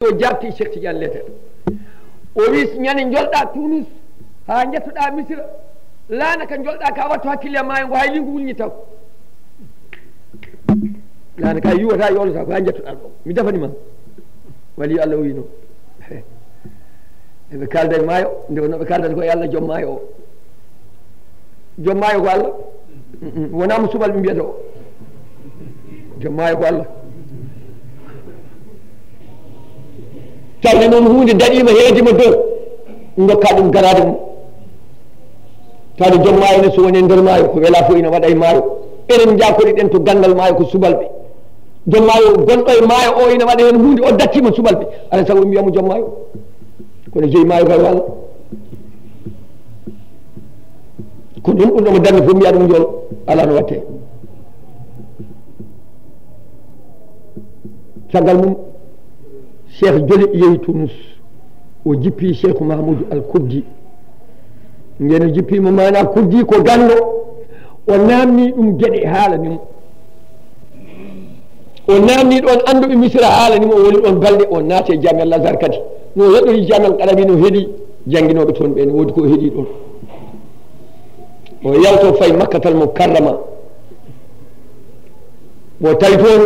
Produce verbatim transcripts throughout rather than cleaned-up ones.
O jaabti Cheikh Tidiane leeter. O wi, "Ñande njolɗaa Tunus, haa njettoɗaa Misira, laana ka njolɗaa ka, wattu hakkille e maayo ngo, hay liingu wulñitaako." Laana ka yiwata, yoolata ko haa njettoɗaa ɗo. Mi defani ma. Wali Allah o wi noon. Eɓe kaalda e maayo, nde wonno ɓe kaaldata ko e Allah joom maayo o. Joom maayo ko Allah. Mm, mm. Wonaa mo subalɓe mbiyata o. Joom maayo ko Allah. Tawde noon huunde daɗiima heedima dow, ndokka ɗum garaade mum. Tawde joom maayo ne, so woni e nder maayo, ko wela fof ina waɗa e maayo. Enen njaakori ɗen to ganndal maayo ko subalɓe. Joom maayo gonɗo e maayo o ina waɗa heen huunde, o dattiima subalɓe. Alaa sago ɓe mbiya mo joom maayo. Kono jeyi maayo kay walla. Ko ɗum, ɗum ɗo mo darni fof mbiya ɗum njool, alaa no watte. Caggal mum, Cheikh Joli yehi Tunus, o jippi Cheikh Mahmoudou Al Kurdi. Nden o jippiimo maana Kurdi ko ganndo, o naamni ɗum geɗe haalani mo. O naamni ɗoon annduɓe Misira haalani mo, o woni ɗoon balɗe, o naati e Jamial Azhar kadi. No o heɗori Jamial Qarawi, no heɗi jannginooɓe toon ɓe, no woodi ko o heɗi ɗoon. O yalto fayi Makkatal Mukarrama. O tawi toon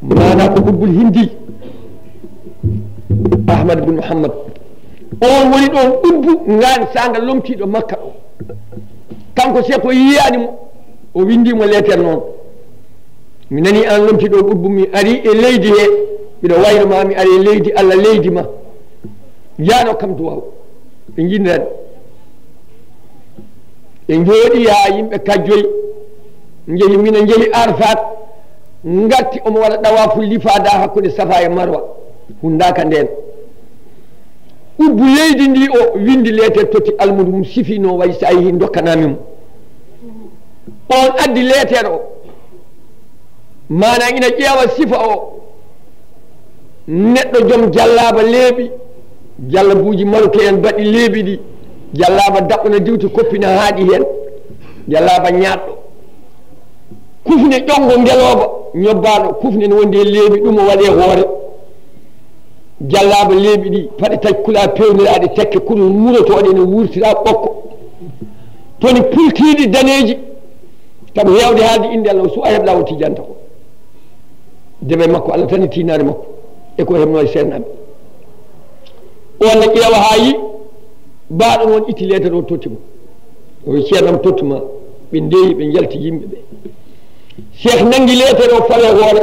maana ko Ɓurbul Hindi, Ahmad bin Muhammad. Oon woni ɗoon ɓurbu ngaan saanga lomtiiɗo Makka ɗo. Kanko Seeku o yiyaani mo, o winndi mo leeter noon. Mi nanii aan lomtiiɗo ɓurbu, mi arii e leydi he, mbiɗo wayno ma, mi arii e leydi Allah, leydi ma. Yaano kam duwaaw. Ɓe njinndan. Ɓe njooɗi haa yimɓe kajjoyi, njehi Mina, njehi Arfat, ngarti omo waɗa ɗawaafu lifaada hakkunde Safa e Marwa, hunndaaka ndeen. Ubbu leydi ndi, o winndi leeter totti almuudu mum, sifi no wayi, so a yehii ndokkanaa mi mo. On addi leeter o, maana ina ƴeewa sifa o. Neɗɗo joom jallaaba leeɓi, jallabuuji marocain en baɗɗi leeɓi ɗi, jallaaba daɓɓo na diwti koppi na haaɗi heen, jallaaba ñaaɗɗo. Kufne ƴonngo ngelooba ñobbaaɗo, kufne ne wondi e leeɓi, ɗum o waɗi e hoore. Jallaaba leeɓi ɗi, paɗe taƴ kula peewniraaɗe tekke kunu murotooɗe ne wurtira ɓokko. Toni pultiiɗi daneeji, sabu heewde haalde innde Allah o, Suwayb Law Tijaan Taw. Debe makko, Allah tan e tiinaare makko, e ko heɓnoo e seernaaɓe. On ne ƴeewa haa yi, baaɗo noon itti leeter o totti mo. O wi, "Ceerno am, tottu ma." Ɓe ndeeyi, ɓe njalti yimɓe ɓe. Cheikh nanngi leeter o fawe hoore.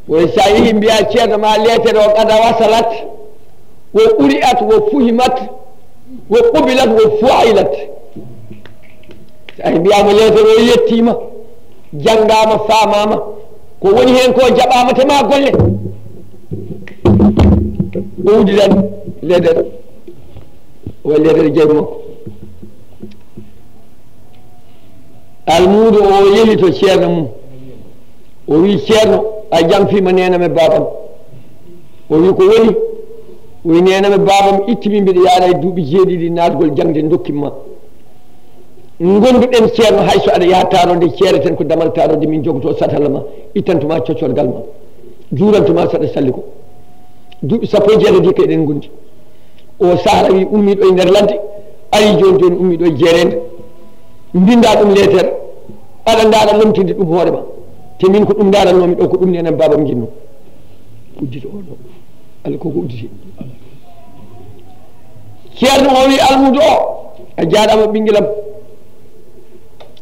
O wi, "So a yehii mbiyaa ceerno ma leeter o qad wasalat, wa quri'at, wa fuhimat, wa qubilat, wa fu'ilat." Ay, mbiyaama leeter o yettiima, janngaama, faamaama, ko woni heen ko jaɓaama, te ma golle. O udditan leeter, o leeter jeybo makko. Almuudo o yehi to ceerno mum. O wi, "Ceerno, a jamfiima neenam e baabam." O wi, "Ko woni?" O wi, "Neenam e baabam ittimi, mbiɗa yaara e duuɓi jeeɗiɗi naatgol jaŋde, ndokkimma. Ngonduɗen ceerno, hay so aɗa yaha taarode, ceereten ko damal taarode, min jogoto satalla ma, ittantuma coccorgal ma, juurantuma saɗa salli ko. Duuɓi sappo e jeetati hikka eɗen ngondi." O Sahrawi ummiiɗo e nder ladde, ari jooni jooni ummiiɗo e jeereende. Mbinnda ɗum leeter, aɗa ndaara lomtinde ɗum hoore ma. Te min ko ɗum ndaarannoomi ɗo, ko ɗum neenam baabam njinnoo. Uddito o ɗo. Allah koko udditi. Ceerno o wi, "Almuudo o, a jaaraama ɓinngelam.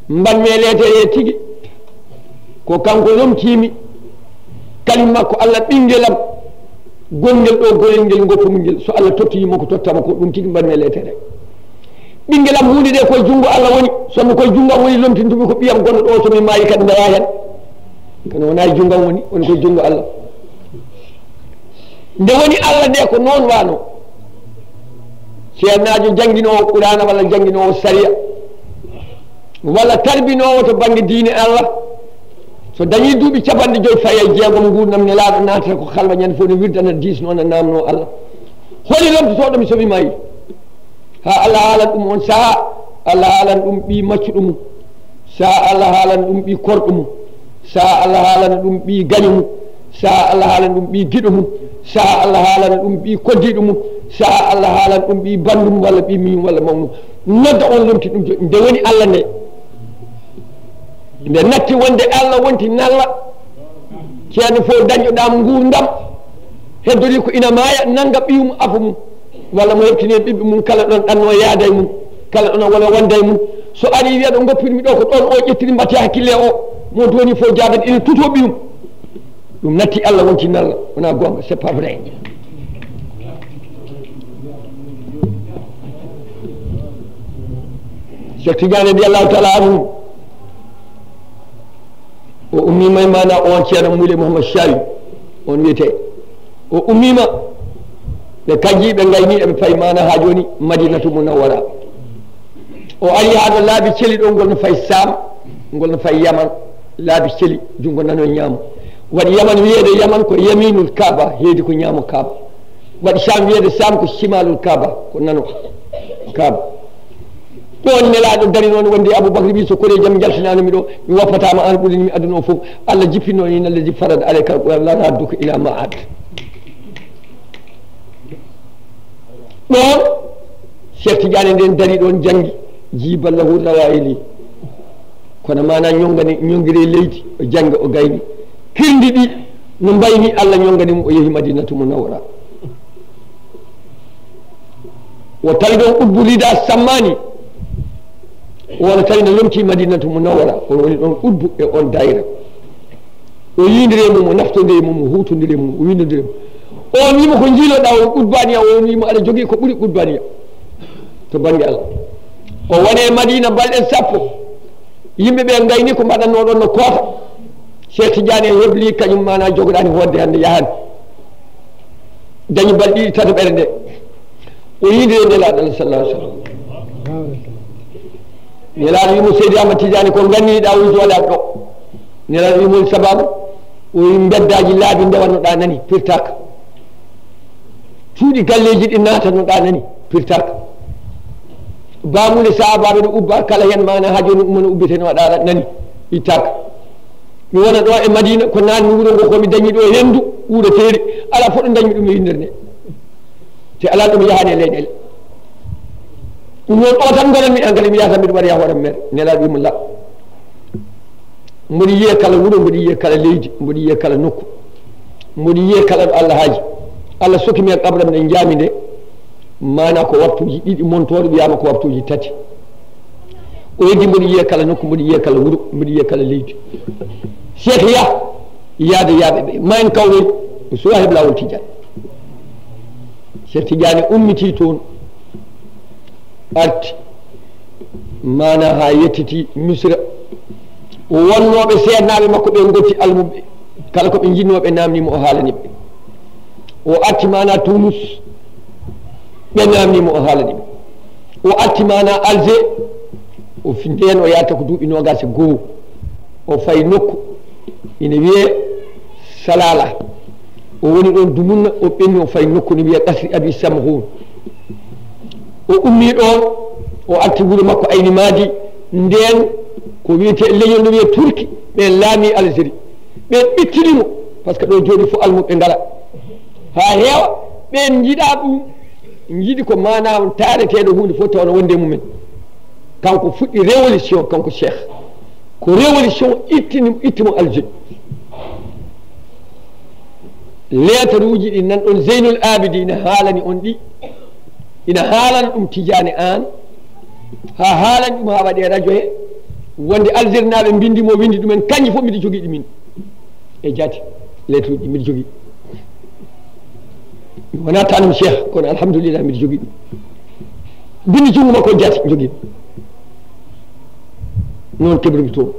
Mban me leeter he tigi. Ko kanko lomtiimi. Kalim makko Allah ɓinngelam. Gonngel ɗo goyel ngel, ngoppumi ngel. So Allah tottiima ko tottama ko, ɗum tigi mban me leeter he." Ɓinngelam, huunde nde koye junngo Allah woni. So mi koye junngo am woni lomtintumi ko ɓiyam gonɗo ɗo, so mi maayi kadi ndawa heen. Kono wonaa e junngo am woni, woni koye junngo Allah. Nde woni Allah nde ko noon waano. Ceernaajo jannginoowo Quraana walla jannginoowo sariya walla tarbinoowo to bannge diine Allah, so dañii duuɓi capanɗe joyi fayi e jeegom, nguurndam nelaaɗo naatata ko halwa, ñande fof ne wirdana diisnoo, na naamnoo Allah. Holi lomtotooɗo mi so mi maayi? Haa Allah haalan ɗum oon sahaa, Allah haalan ɗum ɓii maccuɗo mum, sahaa Allah haalan ɗum ɓii korɗo mum, sahaa Allah haalan ɗum ɓii gaño mum, sahaa Allah haalan ɗum ɓii giɗo mum. Saha Allah haalana ɗum ɓii koddiiɗo mum, saha Allah haalana ɗum ɓii banndum walla ɓii miñum walla mawnum. Nodda on lomti ɗum joɗi. Nde woni Allah nde. Nde natti wonde Allah wonti nalla. Ceerno fof dañɗo ɗam nguurndam. Heddori ko ina maaya, nannga ɓiyum afa mum. Walla mo heɓtini e ɓiɓɓe mum, kala ɗon ɗanno yaada e mum, kala ɗon wala wonda e mum. So ari wiya ɗo ngoppirmi ɗo ko ɗon o ƴettiri mbatte hakkille o, mo doni fof jaabata ina tuto ɓiyum. Ɗum natti Allah wonti nalla, wona goonga, c'est pas vrai. Cheikh Tidiane radiyallahu taala anhu, o ummima e mana on ceerno Moulay Mouhammad Chawi, on wiyete. O ummima, ɓe kajji, ɓe gayni, eɓe payi mana ha joni Madinatu Munawwara. O ari ha ɗo laabi celi ɗo, ngol no fayi Sam, ngol no fayi Yaman, laabi celi, junngo nano ñaamo. Waɗi Yaman, wiyeede Yaman ko yaminul Kaaba, heedi ko ñaamo Kaaba. Waɗi Sam, wiyeede Sam ko shimalul Kaaba, ko nano Kaaba. Ɗon Nelaaɗo dari noon, wonde Abubakar wi, so kore jam jaltinano mi ɗo, mi woppatama, an ɓurini mi aduna o fof. Allah jippinno ni, "Alladhi farada alayka al-Qur'an la radduka ila ma'ad." Ɗon Cheikh Tidiane nden dari ɗon, janngi, jiba lahu rawaili. Kono mana ñongani, ñongiri leydi, o jannga, o gayni. Kirndi ɗi no mbayni, Allah ñongani mo, o yehi Madinatu Munawwara. O tawi ɗon qutbu rida sammani. Wona tawi no lomti Madinatu Munawwara, o woni ɗon qutbu e on daayira. O yindiri e mum, o naftondiri e mum, o huwtondiri e mum, o windondiri e mum. O wima ko jiiloɗa o qutbaniya, o wima aɗa jogii ko ɓuri qutbaniya to bannge Allah. O woni e Madina balɗe sappo. Yimɓe ɓe gayni ko mbaɗanno ɗon no koota. Cheikh Tidiane hebli kañum mana jogoɗani hoodde hannde yahani. Dañi balɗe ɗiɗi tataɓere nde. O yindiri e Nelaaɗo Allah sallallahu alaihi wasallam. Nelaaɗo wimo Seydi Ahmad Tidiane, ko ganniɗa o jooɗaɗo ɗo. Nelaaɗo wimo sababu, o wi beddaji laabi ndewannoɗa nani, pirtaka. Cuuɗi galleji ɗi natannoɗa nani, pirtaka. Bamuɗe sahabaɓe ɗo ubba, kala hen mana ha joni umma no ubbiteno waɗa nani, ittaka. Mi wona ɗo e Madina, ko nanni wuro ngo ko mi dañi ɗo hendu, wuuro teeri, ala foɗo dañmi ɗum e yindere nde. Te ala ɗum yahani e leyɗele. Ɗum noon o tan gonanmi hankali, mi yahata mbiɗo waɗa yahoore mere. Nelaaɗo wimo la. Mboɗi yiya kala wuro, mboɗi yiya kala leydi, mboɗi yiya kala nokku, mboɗi yiya kala ɗo Allah haaji. Allah sokki mi e qabram nde jaami nde, mana ko wattuji ɗiɗi, montoore wiyama ko wattuji tati. O heddi mboɗi yiya kala nokku, mboɗi yiya kala wuro, mboɗi yiya kala leydi. Cheikh Yah, yaade yaaɓe ɓe, ma en kawroy, o suwa heɓ laawol Tidiane. Cheikh Tidiane ummiti toon, arti, mana ha yettiti Misra. O wonnooɓe seernaaɓe makko ɓe gotti almuɓɓe, kala ko ɓe jinnoo ɓe naamnii mo, o haalani ɓe. O arti mana Tunus, ɓe naamnii mo, o haalani ɓe. O arti mana Alger, o fi-, ndeen o yahata ko duuɓi noogaas e goo. O fayi nokku ina wiyee Salaala. O woni ɗoon dumunna, o ɓenni, o fayi nokku ina wiyee Qasri Abi Samghun. O ummii ɗoon, o arti wuro makko Ayni Maadi. Ndeen ko wiyetee leñol no wiyee Turki, ɓeen laamii Algérie. Ɓeen ɓittini mo, par ce que ɗo jooɗi fof almuɓɓe ngala. Haa heewa, ɓeen njiɗaa ɗum, njiɗi ko mana on taareteeɗo huunde fof tawa no wonde e mumen. Kanko fuɗɗi révolution, kanko Cheikh. Ko révolution ittini, itti mo Algérie. Leetaruuji ɗi nanɗon Zeynul Abidi ina haalani on ɗi, ina haalana ɗum Tijaani Aan, haa haalani ɗum haa waɗe radio he, wonde Algérie naaɓe mbindi mo, windi ɗumen, kanji fof mbiɗo jogii ɗi min. E jaati, lettre uji mbiɗo jogii. Mi wona tanum Cheikh, kono alhamdulillah mbiɗo jogii ɗum. Bindi junngo makko jaati jogii ɗum. Noon kebrumi toon.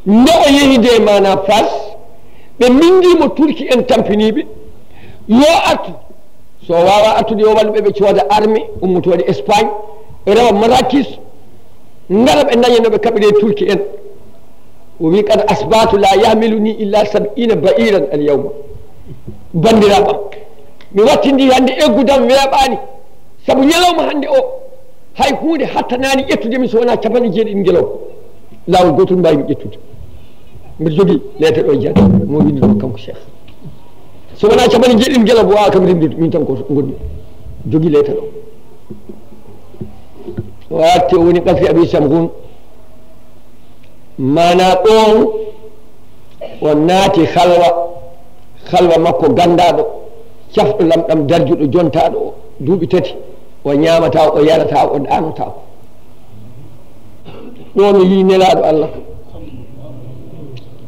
Nde o yehi nde mana Fars, ɓe mbindi mo Turki en tampiniiɓe, yo artu. So o waawaa artude, yo wallu ɓe, ɓe cooda armée ummotooɗo Espagne, rewa Marrakech, ngara ɓe ndaña no ɓe kaɓiri e Turki en. O wi: "Qad asbahtu la yahmiluni illa sab'ina ba'iran al yawma." Banndiraaɓe am, mi wattindi hannde eggudam weeɓaani, sabu ñalawma hannde o, hay huunde hattanaani ƴettude mi so wonaa capanɗe jeeɗiɗi ngelaw. Laawol gootol mbaawi mi ƴettude. Mbiɗo jogii leeter ɗo jaati, mo winndi ɗo kanko Cheikh. So wonaa capanɗe jeeɗiɗi gila, bo a kam rimdude, min tan ko ngonmi. Jogi leetar o. O arti, o woni qasri Abi Samhun. Maanaa ɗoon, o naati halwa, halwa makko ganndaaɗo, cafɗo lamɗam darjuɗo jontaaɗo o, duuɓi tati. O ñaamataa, o yarataa, o ɗaanotaako. Ɗoon o yii nelaaɗo Allah.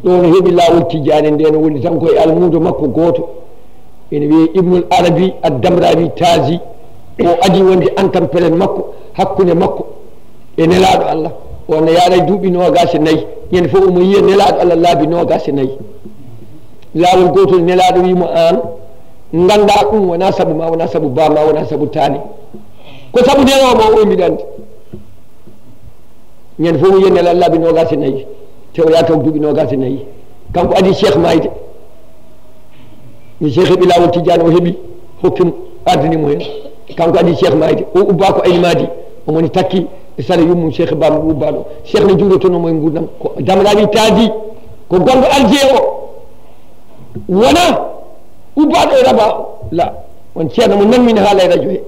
Ɗoon o heɓi laawol Tijjaani, ndeen o woni tan ko e almuudo makko gooto. Ene wiyee Ibnul Arabi Ad-Damrawi Taazi. O adii wonde antamperen makko, hakkunde makko e nelaaɗo Allah. O ne yaaray duuɓi noogaas e nayi. Ñande fof omo yiya nelaaɗo Allah laabi noogaas e nayi. Laawol gootol nelaaɗo wii mo, "Aan, nganndaa ɗum wonaa sabu ma, wonaa sabu baama, wonaa sabu taani. Ko sabu neloowo ma o, mbiɗa anndi." Ñande fof mo yiya nelaaɗo laabi noogaas e nayi, te o yaha taw duuɓi noogaas e nayi. Kanko adii Cheikh maayde. Ni Cheikh heɓi laawol Tijjaani, o heɓi, hokki mo, ardini mo heen. Kanko adii Cheikh maayde. O ubbaa ko Ayni Maadi. Omo woni takki e sare yummum Cheikh Bamba ubbaaɗo. Cheikh ne juurotonoo mo e nguurndam. Ko Damrawi Taazi, ko gonɗo Alger o. Wonaa ubbaaɗo e Rabat o. La, on ceerno mo nanmi ne haala e radio he.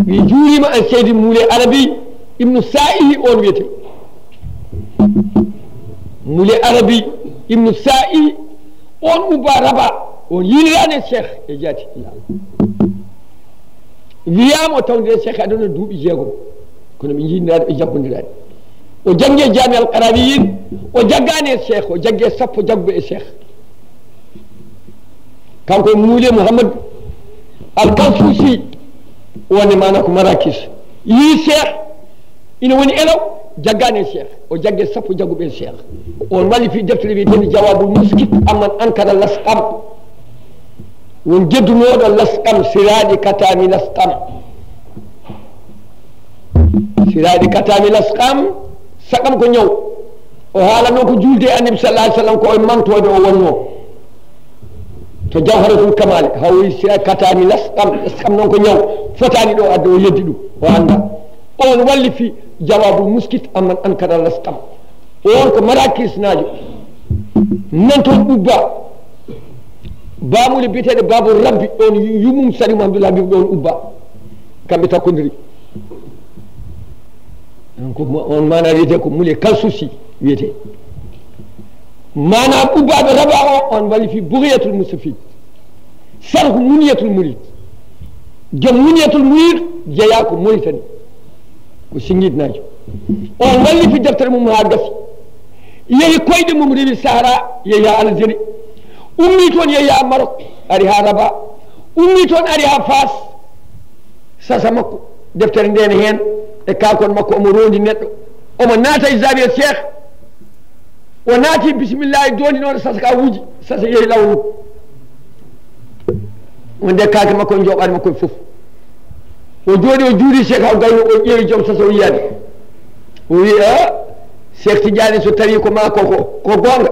Wi juuriima an Seydi Mule Arabi Ibnu Sa'i on wiyetee. Mule Arabi Ibnu Sa'i on ubba Rabat, on yiiniraani e Cheikh e jaati. Wiyaama o tawdiri e Cheikh aduna duuɓi jeegom. Kono ɓe njiiniraani, ɓe jaggondiraani. O janngi e Jaami Al Qarawiyin, o jaggaani e Cheikh, o jaggi e sappo jagguɓe e Cheikh. Kanko e Mule Muhammad Al Kansusi, wonde maana ko Marakis. Yii Cheikh, ina woni elaw, jaggaani e Cheikh. O jaggi e sappo jagguɓe e Cheikh. On wallifi deftere wiyeteende Jawabul Muskit Amman Ankara Lasqam. Won jeddunooɗo Lasqam, siraaɗi kataami Lasqam. Siraaɗi kataami Lasqam, sakam ko ñaw. O haalanoo ko juulde e Annabi sallallahu alaihi wasallam, ko e mantoode o wonnoo. To Jawharatul Kamal, hawri siraaɗi kataami Lasqam, Lasqam noon ko ñaw, fotaani ɗo adde, o yeddi ɗum, o anndaa. On wallifi Jawabul Muskit Amman Ankara Lasqam. On ko Marakisnaajo. Nan toon ubba. Baamuuli biyeteeɗo Baabu Rabbi, ɗoon yu-, yummum Salim Abdul Habib ɗoon ubba. Kamɓe takkondiri. On ko mo-, on maana wiyetee ko Mule Kalsusi wiyetee. Maana ubbaaɓe Rabat o, on wallifi Bughiyatul Mustafid. Sarhu Muniyatul Murid. Joom Muniyatul Murid jeyaa ko Mauritanie. Ko Singiidnaajo. On wallifi deftere mum haa gasi. Yehi koyɗe mum, rewi Sahara, yehi haa Algérie. Ummii toon, yehi haa Maroc, ari haa Rabat. Ummii toon, ari haa Faas. Sasa makko, deftere nde ne heen, e kaakon makko, omo roondi neɗɗo. Omo naata e Zawiya Cheikh. O naati, bisimillahi, doondinooɗo sasa ka wuji, sasa yehi law mum. O nde kaake makko, jooɓaade makko e fof. O jooɗi, o juuri Cheikh Aw Gayno, o ƴeewi joom sasa, o yiyaani. O wi, "A, Cheikh Tidiane, so tawi ko ma ko, ko, ko goonga.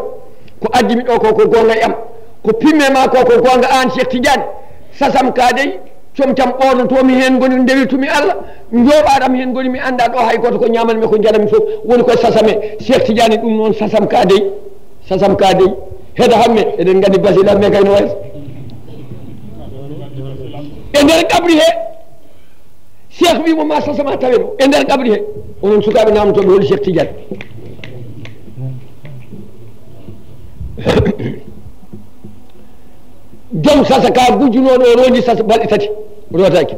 Ko addi mi ɗo ko, ko goonga e am. Ko pimme ma ko, ko goonga aan, Cheikh Tidiane. Sasam ka dey, comtam ɓoornotoomi heen, ngoni ndewirtumi Allah. Njooɓaɗam heen ngoni, mi anndaa ɗo hay gooto ko ñaamanmi, ko njaranmi fof. Woni koye sasame, Cheikh Tidiane, ɗum noon sasam ka dey." Sasam ka dey, heɗa hamme, eɗen nganndi Basila me kay no wayi. E nder qabri he, Cheikh wi mo ma sasama tawe ɗo, e nder qabri he. Onon sukaaɓe naamnotooɓe, holi Cheikh Tidiane? Joom sasa ka gujjunooɗo, o roondi sasa balɗe tati, rootaaki.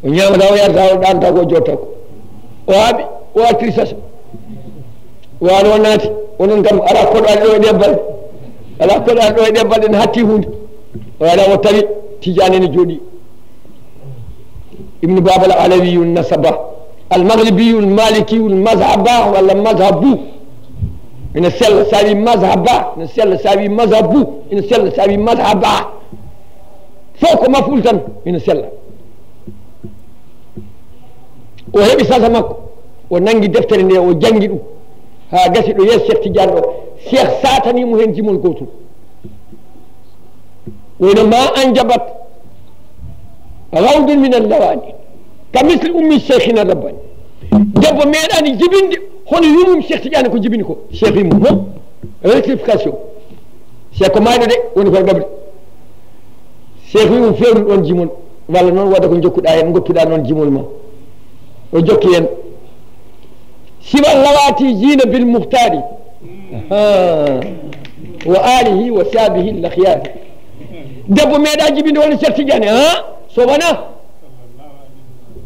O ñaamata, o yarata, o ɗaanata ko, o jooɗata ko. O haaɓi, o artiri sasa. O ari, o naati. Onon kam, alaa koɗo ari ɗo e ɗee balɗe. Alaa koɗo ari ɗo e ɗee balɗe, ne hatti huunde. O ari, o tawi Tijaani ne jooɗii. Ibnu Babal Alawiyun nasaba. Al Maghribiyu al Malikiyu al mazhaba walla mazhabu. Ina sella sa wi mazhaba, ina sella sa wi mazhabu, ina sella sa wi mazhaba. Fof ko maful tan, ina sella. O heɓi sasa makko, o nanngi deftere nde, o janngi ɗum. Haa gasi ɗo yeeso Cheikh Tidiane ɗo, Cheikh saatani mo heen jimol gootol. Wayno ma anjabat rawdun min allawani ka misli ummi Cheikhina Rabbani. Debbo meeɗaani jibinde hono yumum Cheikh Tidiane ko jibini ko. Cheikh yumum, non? Rectification. Cheikh ko maayɗo de, woni koye gabri. Cheikh wi mo fewnu ɗon jimol, walla noon wadde ko jokkuɗa heen, goppiɗa noon jimol ma. O jokki heen. Siwa lawati jina bil muhtari. Aha. Wa alihi wa sahbihi al akhyar. Debbo meeɗa jibinde hono Cheikh Tidiane, ha? So wona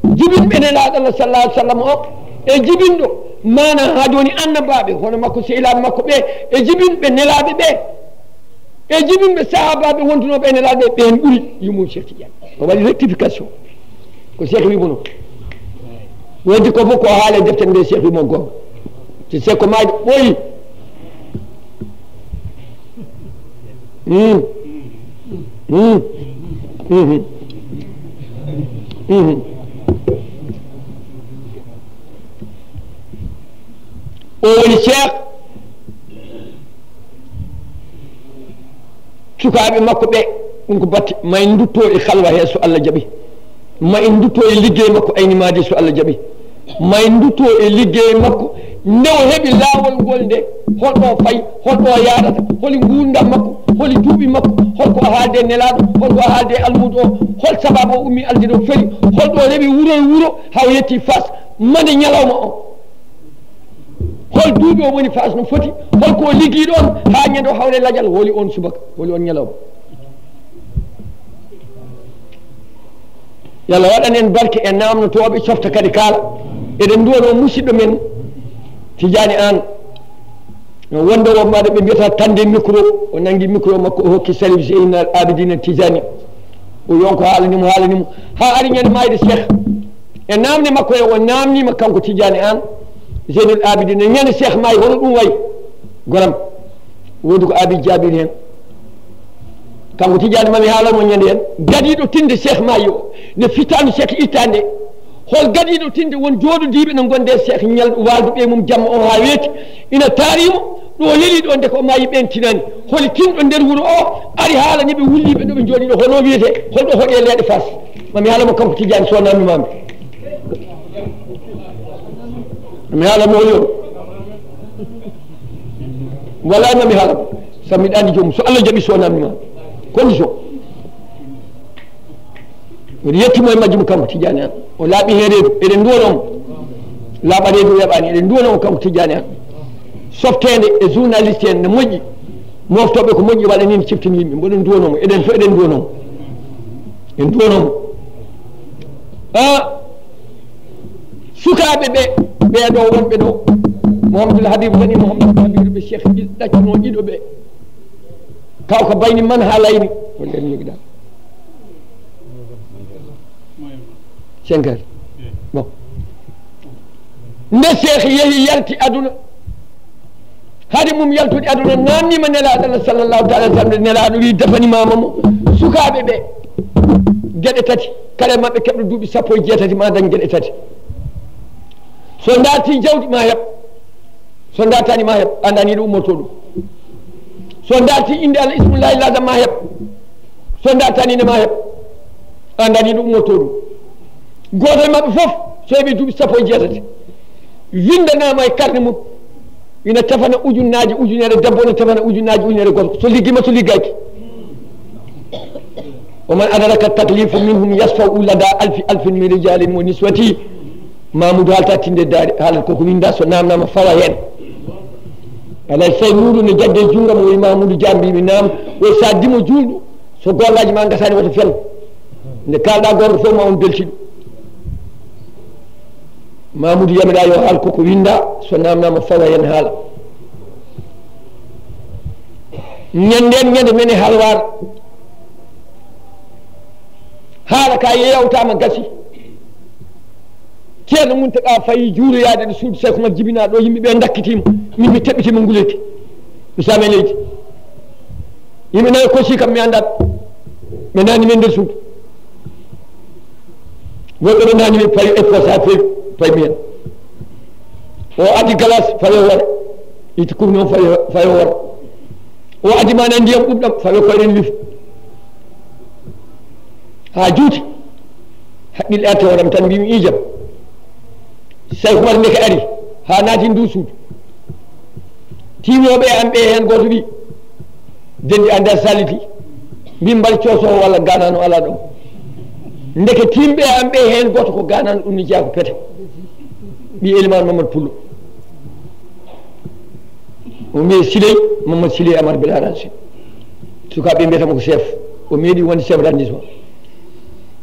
jibinɓe Nelaaɗo Allah sallallahu alaihi wasallam o, e jibinɗo mana ha joni annabaaɓe hono makko, sehilaaɓe makko ɓe, e jibinɓe nelaaɓe ɓe, e jibinɓe sahaabaaɓe wontunooɓe e Nelaaɗo ɓe, ɓeen ɓuri yummum Cheikh Tidiane. O waɗi rectification. Ko Cheikh wimo noon. Weddi ko fof ko haala e deftere nde Cheikh wimo goonga. Te Cheikh ko maayde ɓooyi. Mm. Mm. Mhm. Mhm. O woni Cheikh. Sukaaɓe makko ɓe, ɗum ko batte, ma en ndutto e halwa he so Allah jaɓi. Ma en ndutto e liggey makko ayni maadi so Allah jaɓi. Ma en ndutto e liggey makko nde o heɓi laawol ngol nde, holɗo o fayi, holɗo o yaadata, holi nguurndam makko, holi duuɓi makko, holko o haalde e Nelaaɗo, holko o haalde e almuudo o, hol sababu o ummi aljana o feri, holɗo o rewi wuro e wuro haa o yetti Faas, mande ñalawma o. Hol duuɓi o woni Faas no foti? Holko o liggii ɗoon haa ñande o hawre lajal? Holi oon subaka? Holi oon ñalawma? Yo Allah waɗan en barke e naamnotooɓe, cofta kadi kaala. Eɗen nduwanoo musidɗo men Tijaani Aan. Wonde o mbaɗa ɓe mbiyata tande micro, o nanngi micro makko, o hokki Sharif Zeynal Abidine Tijaani. O yonko haalani mo, haalani mo. Haa ari ñande maayde Cheikh. E naamne makko he, o naamniima kanko Tijaani Aan, Zeynul Abidin, ne ñande Cheikh maayi, hono ɗum wayi? Goram, woodi ko Abi jaabiri heen. Kanko Tijaani, mami haala mo ñande heen, gadiiɗo tinde Cheikh maayi o, nde fitaandu Cheikh ittaande, hol gadiiɗo tinde won jooɗodiiɓe no gonde Cheikh ñal waalduɓe mum jamma o haa weeti, ina taari mo, ɗo leli ɗo nde ko maayi ɓeen tinani. Holi tinɗo nder wuro o, ari haalani ɓe wulliiɓe ɗo ɓe njooɗi ɗo, hono wiyete, holɗo hoɗi e leeɗe Faas? Mami haala mo kanko Tijaani, so naamni mami. Mami haala mo holi on. Wallahi mami haala mo. Sabu miɗa anndi joomum. So Allah jaɓi, so naamni mami. Condition. Miɗo yetti mo e majjum kanko Tijaani Aan. O laaɓi heen reedu. Eɗen nduwano mo. Laaɓa reedu weeɓaani. Eɗen nduwano mo kanko Tijaani Aan. Softeende e journaliste en ne moƴƴi. Moftooɓe ko moƴƴi waɗa ni, ciftini yimɓe. Mboɗon nduwano mo. Eɗen fof eɗen nduwano mo. En nduwano mo. A, sukaaɓe ɓe, ɓee ɗo wonɓe ɗo. Mouhamadoul Habib tan e Mouhamadoul Habib ɓe Cheikh ɗi-, ɗaccuno ɗiɗo ɓe. Kaw ka bayni man haa layni. Ko nder ñogiɗa. Cinq heures. Bon. Nde Cheikh yehi yalti aduna, hade mum yaltude aduna, naamniima Nelaaɗo Allah sallallahu taala alaihi wasallam, Nelaaɗo wi, defani mama mo sukaaɓe ɓe geɗe tati, kala e maɓɓe keɓɗo duuɓi sappo e jeetati ma dañ geɗe tati. So darti jawdi ma heɓ, so dartani ma heɓ, a dañi ɗo ummoto ɗum. So darti innde Allah, ismullahi lazam ma heɓ, so dartani nde ma heɓ, a dañi ɗo ummoto ɗum. Gooto e maɓɓe fof, so heɓi duuɓi sappo e jeetati, winndanaama e karne mum, ina tefana ujunnaaji, ujunere debbo, ina tefana ujunnaaji, ujunere gorko, so liggiima, so liggaaki. Wa man adraka taklifu minhum yasfau lada alfi alfin min rijalin wa niswati. Mamoudou haalta tinde daari, haalata koko winnda, so naamnaama fawa heen. Alay Sey Nuuru ne jagge junngo mo, wi Mamoudou Dia, mbimi naam, o sa dimo juulɗo, so goongaaji ma ngasaani wata fel. Nde kaalɗa goonga fof ma on beltiɗo. Mamoudou yamiɗa yo haal koko winnda, so naamnaama fawa heen haala. Ñande, ñande men e halwaar. Haala ka yewtaama gasi. Ceerno Muntaga fayi juuroyaade ɗo suudu Seeku Umar jibinaa ɗo, yimɓe ɓe ndakkitiima. Min mi teɓɓitiima nguleyki. Mi saami e leydi. Yimɓe nayo kosi kam mi anndaa ɓe. Ɓe naani men nder suudu. Woɓɓe ɓe naani men payi e posa feewi, payi mi heen. O addi galas fayo hoore. Itti kufni on fayo, fayo hoore. O addi mana ndiyam ɗuɗɗam, fawe koyɗen lifi. Haa juuti. Haqqille arti hooram tan mbimi ijam. Seeku Umar ndeke ari, haa naati ndu suudu. Tiimooɓe e am ɓe heen gooto wi, "Denndi anndaa saliti." Mbimi mbaɗa coosoowo walla gaanaano alaa ɗoon. Ndeke tiimɓe am ɓe heen gooto ko gaanaano, ɗum ni jeyaa ko pete. Ɓii Elimaan Mamadou Pullo. O wiye Siley, Mamadou Siley Amar Bilal Racine. Sukaaɓe mbiyata mo ko chef. O meeɗi wonde chef d'arrondissement.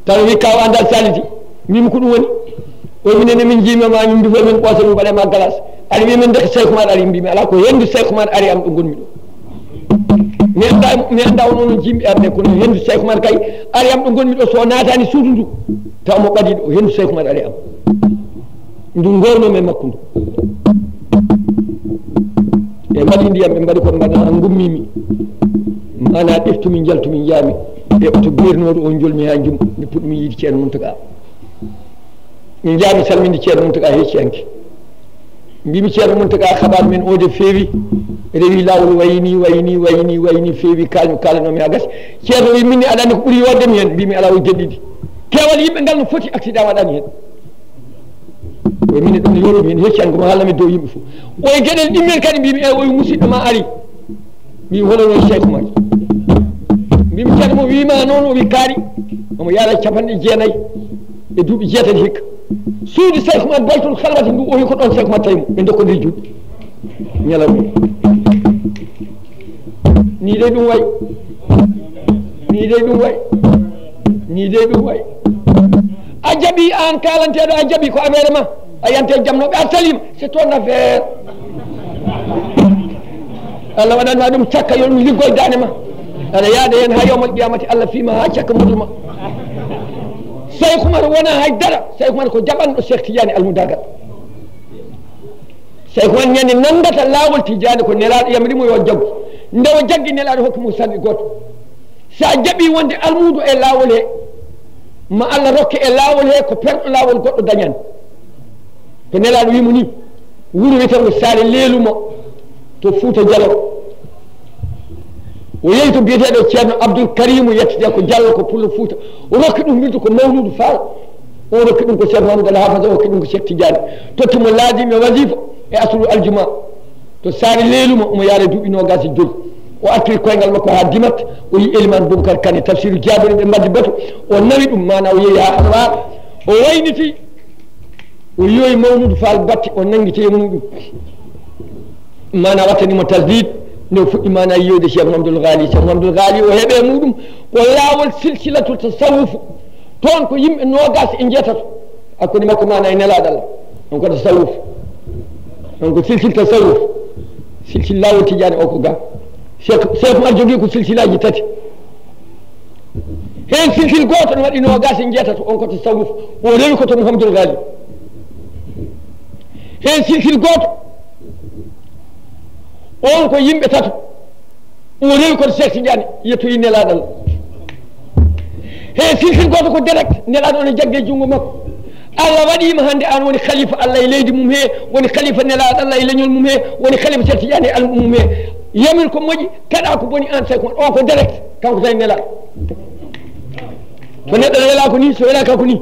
Tawa wi kaw anndal saliti. Mbimi ko ɗum woni? O wi minen ne min njiimi ma, min mbifo min ɓoosa min mbaɗe ma galas. Aɗa wiya min ndeke Seyku Umar ari, mbimi alaa, ko henndu Seyku Umar ari am ɗo ngonmi ɗo. Mi annda, mi annda on, onon jimɓe arde, kono henndu Seyku Umar kay ari am ɗo ngonmi ɗo, so naatani suudu ndu, taw mo ɓadi ɗo, henndu Seyku Umar ari am. Ndu ngornomi e makko ndu. Ɓe mbaɗi ndiyam, ɓe mbaɗi ko mbaɗa, ngummimi. Mana ɗeftumi, njaltumi, njaami. E oto birnooɗo on njolmi haa njum, mi puɗɗumi yiide Ceerno Muntaga. Min njaami salminde Ceerno Muntaga hecci hanki. Mbimi Ceerno Muntaga, habar men o de feewi, rewi laawol, wayini, wayini, wayini, wayini, feewi, kalmi, kalanomi haa gasi. Ceerno wi, min ni aɗa anndi ko ɓuri yooɗde mi heen? Mbimi alaa, o jeɗɗiɗi. Keewal yimɓe ngal no foti, accident waɗani heen. O wi min ɗum yooɗumi heen hecci hanki, mo haalnami dow yimɓe fof. O e geɗel ɗimmel kadi mbimi, e o wi musidɗo ma ari. Mbi hono noon Cheikh Oumar. Mbimi ceerno mo wiima noon, o wi kaari, omo yaara capanɗe jeenayi e duuɓi jeetati hikka. Suudu Cheikh Oumar Baytul Khalwati ndu, o wi ko ɗoon Cheikh Oumar tawi mo, ɓe ndokkodiri juuɗe. Ñalawma. Nii de ɗum wayi. Nii de ɗum wayi. Nii de ɗum wayi. A jaɓi aan kaalanteeɗo, a jaɓi ko affaire ma. A yante jamnooɓe, a salima. C'est ton affaire. Allah waɗan ma ɗum cakka, yo ɗum liggoy daande ma. Aɗa yaada heen haa yawmal qiyamati, Allah fiima haa cakka muɗum ma. Cheikh Oumar wona hay dara. Cheikh Oumar ko jaɓanɗo Cheikh Tidiane Almoudagal. Cheikh Oumar ñande nanngata laawol Tidiane ko nelaaɗo yamri mo yo jaggu. Nde o jaggi nelaaɗo hokki mo sarɗi gooto. So a jaɓi wonde almuudo e laawol he, ma Allah rokke e laawol he ko perɗo laawol goɗɗo dañani. Ko nelaaɗo wimo ni, wuro wiyetengo Saare Leeluma to Fuuta Jaloo. O yehi to biyeteeɗo Ceerno Abdul Karimu, yettete ko Jallo, ko pullo Fuuta. O rokki ɗum wirdu ko Mawluudu Faal. O rokki ɗum ko Cheikh Mahamadou Al Hafaza, o rokki ɗum ko Cheikh Tidiane. Totti mo laazim e wazifa e asru aljuma. To Saare Leeluma, omo yaara duuɓi noogaas e joy. O artiri koyngal makko haa Dimat, o yi Elimaan Boubacar Kane, Tafsiru Jaabiri, ɓe mbaɗi batu. O nawi ɗum, maana o yehi haa Halwaar, o wayniti, o yowi Mawluudu Faal Batti, o nanngiti e muuɗum. Maana wattani mo tasdiid, nde o fuɗɗi maana yiyoyde Cheikh Mamadou Ghali. Cheikh Mamadou Ghali o heɓe e muuɗum ko laawol silsilatul tasawufu. Toon ko yimɓe noogaas e njeetato. Hakkunde makko maana e nelaaɗo Allah. On ko tasawuf. On ko silsil tasawuf. Silsil laawol Tijaani o ko ga. Cheikh, Cheikh Oumar jogii ko silsilaaji tati. Heen silsil gooto no waɗi noogaas e njeetato, on ko tasawuf. O rewi ko to Mouhamadoul Ghali. Heen silsil gooto, on ko yimɓe tato. O rewi koto Cheikh Tidiane, yettoyi nelaaɗo Allah. He silsil gooto ko direct, nelaaɗo ne jagge junngo makko. Allah waɗiima hannde aan woni khalifa Allah e leydi mum he, woni khalifa nelaaɗo Allah e leñol mum he, woni khalifa Cheikh Tidiane e almu mum he. Yamir ko moƴƴi, kaɗa ko boni aan, Cheikh Oumar. O ko direct, kanko tan e nelaaɗo. So neɗɗo welaa ko ni, so welaa ka ko ni,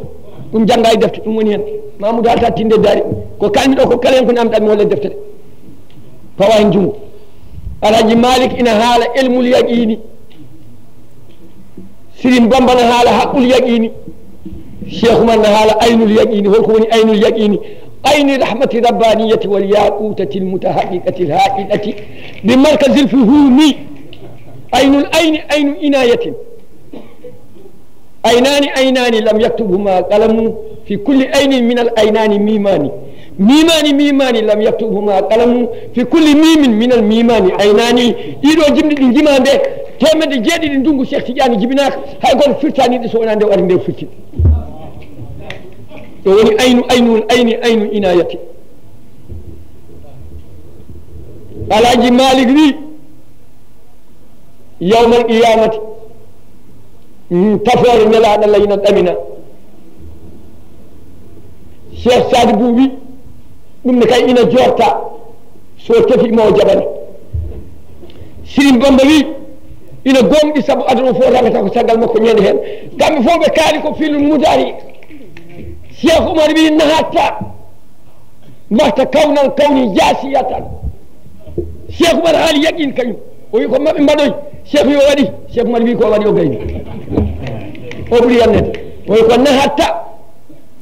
ɗum jannga e defte, ɗum woni heen. Mamoudou Anta tinde daari, ko kalmi ɗo ko kala heen ko namɗat mi walla deftere. Fawa heen junngo. Alhaji Malik ina haala ilmul yaqiini. Sirin Bamba na haala haqqul yaqiini. Cheikh Oumar na haala aynul yaqiini. Holko woni aynul yaqiini? Ayni rahmati rabbaniyati wal yaqutatil mutahaqqiqatil haqiqati bi markazil fuhumi. Aynul ayni aynu inayatin. Aynaani aynaani lam yaktubhuma qalamu fi kulli aynin minal aynaani miimaani. Miimaani miimaani lam yaktubhuma qalamu fi kulli miimin minal miimaani aynaani. Ɗiɗo jimɗi ɗi njima nde teemedde jeeɗiɗi ndunngu Cheikh Tidiane jibinaaka, hay gooto firtaani ɗi so wonaa nde o ari nde firti. Ɗo woni aynu aynul ayni aynu inayati. Alhaji Malik wi, yawmal qiyamati, mm, tafoore nelaaɗo Allah ina ɗamina. Cheikh Sadibou wi, ɗum ne kay ina joorta, so tefi ma o jaɓane. Sirin Bamba wi, ina gomɗi, sabu aduna o fof ragata ko caggal makko ñande heen. Kamɓe fof ɓe kaali ko filul mudari. Cheikh Oumar wi, nahatta. Mahta kawnal kawni jasiyatan. Cheikh Oumar haali yaqin kañum. O wi ko maɓe mbaɗoy. Cheikh yo waɗi, Cheikh Umar wi ko waɗi o gayni. O ɓuri yannede. Oy ko nahatta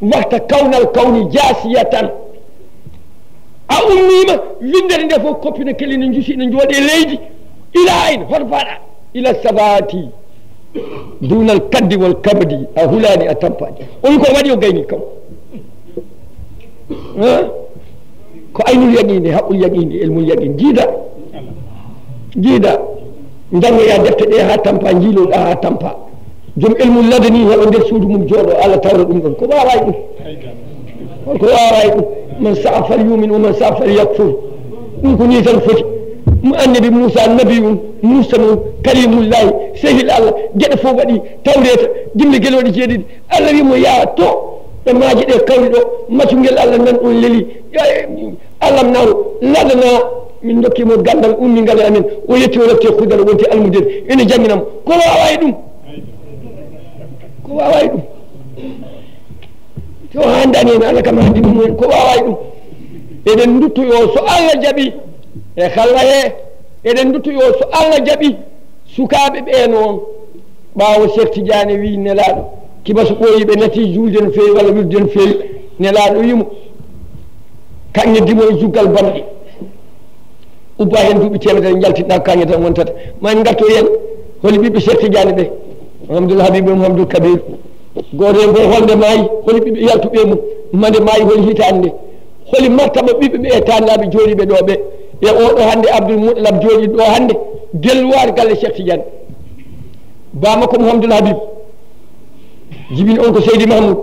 wakta kawnal kawni jasiyatan. A ummima, windere nde fof koppi no kelli, no jusi, no jooɗe leydi. Ila ayn, hoto paɗa? Ila sabati. Dunal kaddi wal kabadi, a hulani, a tampani. O wi ko waɗi o gayni kam. Ko aynul yaqini, haqqul yaqini, ilmul yaqini. Jiida, jiida. Njanngoya defte ɗe haa tampa, njiiloɗa haa tampa. Joom ilmul ladani heɓa nder suudu mum jooɗo, Allah tawra ɗum ɗon. Ko wawa e ɗum. Ko wawa e ɗum. Man sa'a fal yumin, wa man sa'a fal yakfur. Ɗum ko ni tan foti. Mo annabi Moussa, nabiyun, mursalun, kalimullahi, sehil Allah, geɗe fof waɗi, tawreta, dimle gelooɗe jeeɗiɗi. Allah wi mo, "Yaa to, e maaje ɗe kawri ɗo, macungel Allah nan ɗon leli. Alam naro, ladana, min dokki mo gandal ummingal e amen." O yetti, o refti e kudal, o wonti almudel. Ene jannginam. Ko wawa e ɗum? Ko wawa e ɗum? To handani en, Allah kam handi ɗum en. Ko wawa e ɗum? Eɗen nduttoyo so Allah jaɓi. E Xalla he, eɗen nduttoyo so Allah jaɓi. Sukaaɓe ɓee noon, ɓaawo Cheikh Tidiane wii Nelaaɗo, kibasu ɓooyi, ɓe nati juulde no feewi walla wirde no feewi, Nelaaɗo wii mo, "Kaŋŋe dimo e juggal bamɗi, ubba heen duuɓi teemedere, njaltinɗa ko kaŋŋe tan wontata." Ma en ngarto heen, holi ɓiɓɓe Cheikh Tidiane ɓe? Mouhamadoul Habib e Mouhamadoul Kabir. Gooto heen fof holnde maayi, holi ɓiɓɓe yaltuɓe mum, mande maayi, holi hitaande nde? Holi martaba ɓiɓɓe ɓe e taaniraaɓe jooɗiiɓe ɗo ɓe? E oɗo hannde Abdoul Moutalab jooɗiiɗo ɗo hannde, gelwaar galle Cheikh Tidiane. Ba makko Mouhamadoul Habib, jibini on ko Seydi Mahmoud,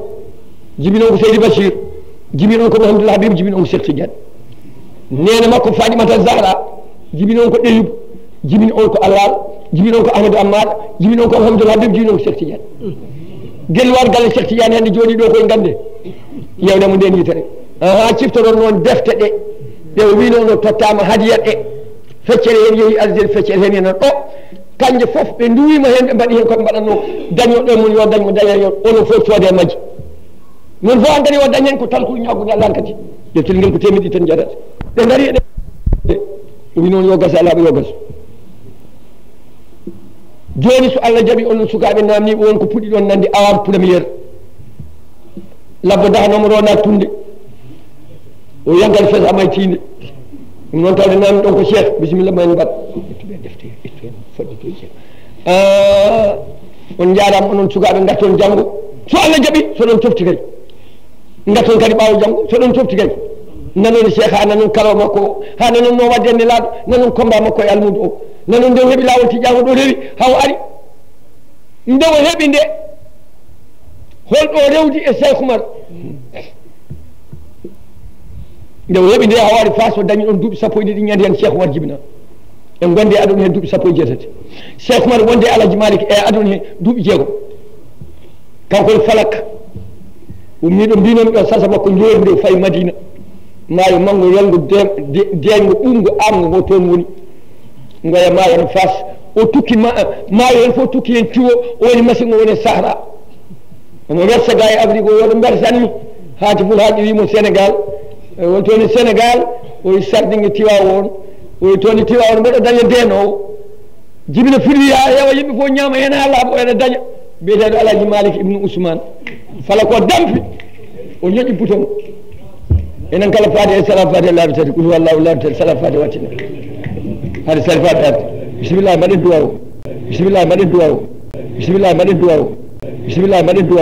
jibini on ko Seydi Bachir, jibini on ko Mouhamadoul Habib, jibini on ko Cheikh Tidiane. Neene makko Fatimata Zahra, jibini on ko Ɗeyuba, jibini on ko Alal, jibini on ko Ahmadou Ammar, jibini on ko Mouhamadoul Habib, jibini on ko Cheikh Tidiane. Gelwaar galle Cheikh Tidiane hannde jooɗii ɗo koye gannde. Yewde mo nden yitere. Aha, ciftoɗon noon defte ɗe. Ɗe o wino no tottama hadiya ɗe. Feccere heen yehi Algérie, feccere heen yenan ɗo. Kanje fof ɓe nduwima heen, ɓe mbaɗi heen koɓe mbaɗatno. Dañoɗo e mum yo dañ mo daña, yo onon fof coode e majji. Noon fof hankadi o dañ heen ko talkuru ñaggude Allah hankadi. Deftel ngel ko temeɗɗi tan jarata. Ɓe ngari e ɗe. O wi noon yo gas, alaa ɓe yo gas. Jooni so Allah jaɓi, onon sukaaɓe naamnii, won ko puɗɗi ɗon nande awa première. Labbo dahanooma ronda tunde. O yankal fesa may tiinde. Ɗum noon tawde naamni ɗon ko Cheikh, bisimilla ma en mbaɗ. Ƴettu ɓe defte, ƴettu heen fodde to Cheikh. Ah, on njaaraama onon sukaaɓe, ngarton janngo. So Allah jaɓi, so ɗon cofti kay. Ngarton kadi ɓaawo janngo, so ɗon cofti kay. Nanon Cheikh, haa nanon kala makko o, haa nanon no wadde e Nelaaɗo, nanon combat makko e almuudo o. Nanon nde o heɓi laawol tijjaaŋo ɗo rewi, haa o ari. Nde o heɓi nde, holɗo rewdi e Cheikh Oumar? Nde o heɓi nde, haa o ari Faas, o dañi ɗon duuɓi sappo e ɗiɗi, ñande heen Cheikh Oumar jibina. En ngondi e aduna heen duuɓi sappo e jeetati. Cheikh Oumar wonde e Alhaji Malick e aduna heen duuɓi jeegom. Kanko e Falak. Ummiiɗo mbinomi ɗo sasa makko njoornde fayi Madina. Maayo manngo yolngo de-, de-, deeƴngo ɓuuɓngo aamngo ngo toon woni. Ngoya maayo no Faas. O tukki ma-, maayo heen fof tukki heen tiwo, o woni masiŋ, o woni e Sahara. Omo wersa ga e Afrique o, woto mbersanmi. Haati Fulfulde wi mo Sénégal. E won toon e Sénégal, o wi Sardinge Tiwaawoon. O wi toon e Tiwaawoon, mboɗo daña deenoowo. Jibina fuɗi haa heewa, yimɓe fof ñaama heen haa laaɓa, o ene daña. Biyeteeɗo Alhaji Malik Ibnu Usman. Fala ko dampi. O ñoƴƴi bouton. Enen kala faade e sala faade laabi tati, kul huwallahu laabi tati, sala faade wattine. Hade sala faade arde. Bismillah, mbaɗen duwaw. Bismillah, mbaɗen duwaw. Bismillah, mbaɗen duwaw. Bismillah, mbaɗen duwaw.